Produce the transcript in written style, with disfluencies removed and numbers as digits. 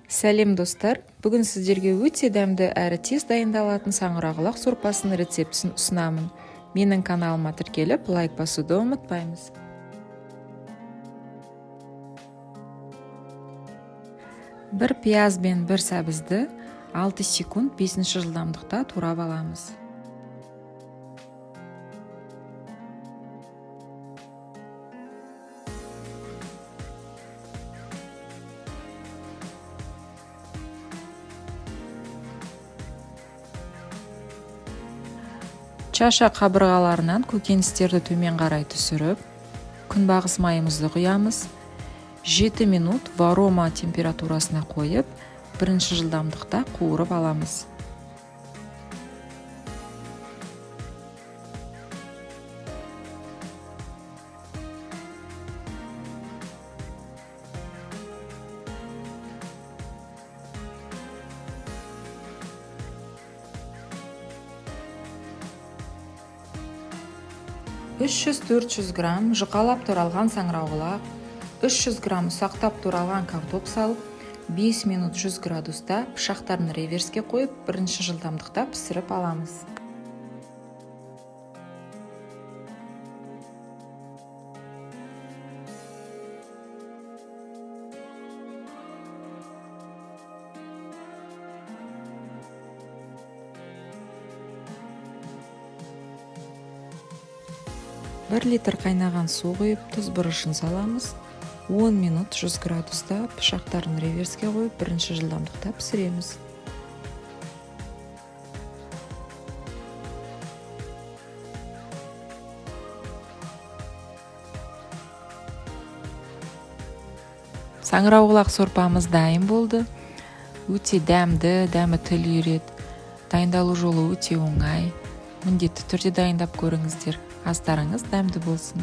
Сәлем, достар! Бүгін сіздерге өте дәмді әрі тез дайындалатын саңырауқұлақ сорпасының рецептісін ұсынамын. Менің каналыма тіркеліп, лайк басуды ұмытпаймыз. Бір пияз бен бір сәбізді 6 секунд 5 жылдамдықта турап аламыз. Чаша қабырғаларынан көкөністерді төмен қарай түсіріп, күнбағыс майымызды құямыз. 7 минут варома температурасына қойып, бірінші жылдамдықта қуырып аламыз. 300-400 грамм жұқалап туралған саңырауқұлақ, 300 грамм ұсақтап туралған картоп салып, 5 минут 100 градуста пышақтарын реверске қойып, бірінші жылдамдықта пісіріп аламыз. 1 литр қайнаған су құйып, тұз, бұрышын саламыз. 10 минут 100 градуста пышақтарын реверске қойып, бірінші жылдамдықта пісіреміз. Саңырауқұлақ сорпамыз дайын болды. Өте дәмді, дәмі тіл үйіреді. Дайындалу жолы өте оңай. Міндетті түрде дайындап көріңіздер. Астарыңыз дәмді болсын.